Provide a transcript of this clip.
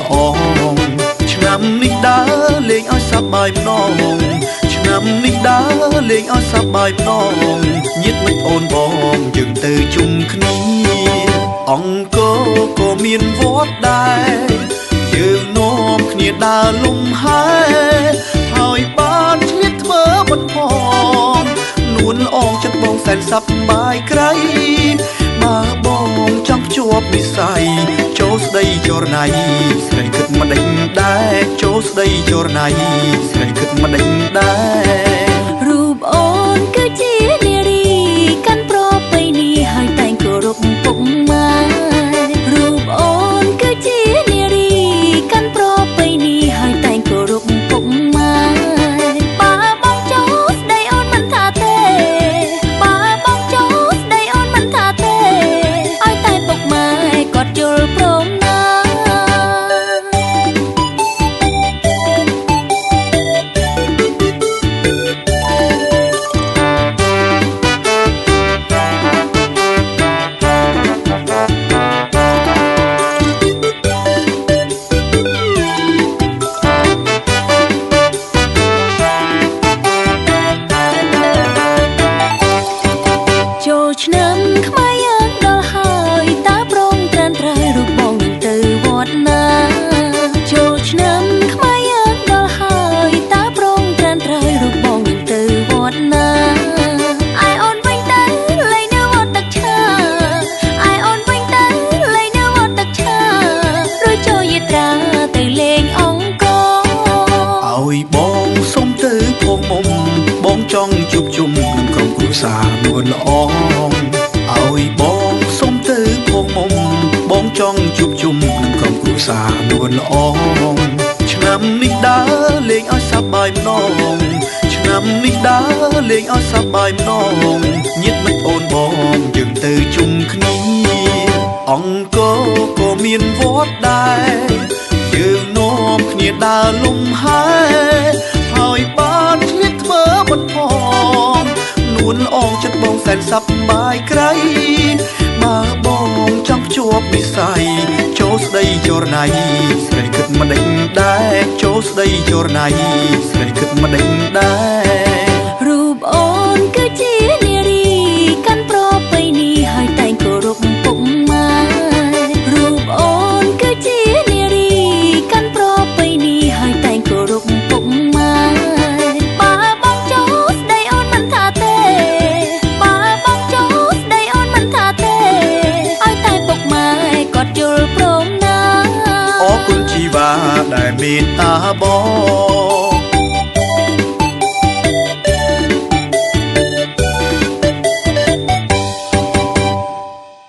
ល្អងឆ្នាំនេះដើរលេងឲ្យសប្បាយម្ដងឆ្នាំនេះដើរលេងឲ្យសប្បាយម្ដងញាតិមិត្តអូនបងយើងទៅជុំគ្នាអង្គរក៏មានវត្តដែរយើងនាំគ្នាដើរលំហែហើយបានឆ្លៀតធ្វើបុណ្យផងនួនល្អងចិត្តបងសែនសប្បាយក្រៃបើបងចង់ភ្ជាប់និស័យចូលស្ដីចរណៃស្រីគិតម្ដេចដែរចូលស្ដីចរណៃស្រីគិតម្ដេចដែរ រូបអូនគឺជានារីកាន់ប្រពៃណីហើយតែងគោរពពុកម៉ែរូបអូនគឺជានារីកាន់ប្រពៃណីហើយតែងគោរពពុកម៉ែបើបងចូលស្ដីអូនមិនថាទេបើបងចូលស្ដីអូនមិនថាទេឲ្យតែពុកម៉ែគាត់យល់ព្រមណា ចូលឆ្នាំខ្មែរយើងដល់ហើយតើប្រងត្រានត្រៃរូបបងនឹងទៅវត្តណាចូលឆ្នាំខ្មែរយើងដល់ហើយតើប្រងត្រានត្រៃរូបបងនឹងទៅវត្តណាឯអូនវិញទៅលេងនៅវត្តទឹកឆាឯអូនវិញទៅលេងនៅវត្តទឹកឆារួចចូលយាត្រាទៅលេងអង្គរ ឲ្យបងសុំទៅផងមុំបងចង់ជួបជុំនឹងក្រុមគ្រួសារនួនល្អងឲ្យបងសុំទៅផងមុំបងចង់ជួបជុំនឹងក្រុមគ្រួសារនួនល្អងឆ្នាំនេះដើរលេងឲ្យសប្បាយម្ដងឆ្នាំនេះដើរលេងឲ្យសប្បាយម្ដងញាតិមិត្តអូនបងយើងទៅជុំគ្នាអង្គរក៏មានវត្តដែរយើងនាំគ្នាដើរលំហែហើយបានឆ្លៀតធ្វើបុណ្យផងនួនល្អងចិត្តបងសែនសប្បាយក្រៃបើបងចង់ភ្ជាប់និស័យចូលស្ដីចរណៃស្រីគិតម្ដេចដែរចូលស្ដីចរណៃស្រីគិតម្ដេចដែរ រូបអូនគឺជានារីកាន់ប្រពៃណីហើយតែងគោរពពុកម៉ែរូបអូនគឺជានារីកាន់ប្រពៃណីហើយតែងគោរពពុកម៉ែបើបងចូលស្ដីអូនមិនថាទេបើបងចូលស្ដីអូនមិនថាទេឲ្យតែពុកម៉ែគាត់យល់ព្រមណា អរគុណជីវ៉ាដែលមេត្តាបង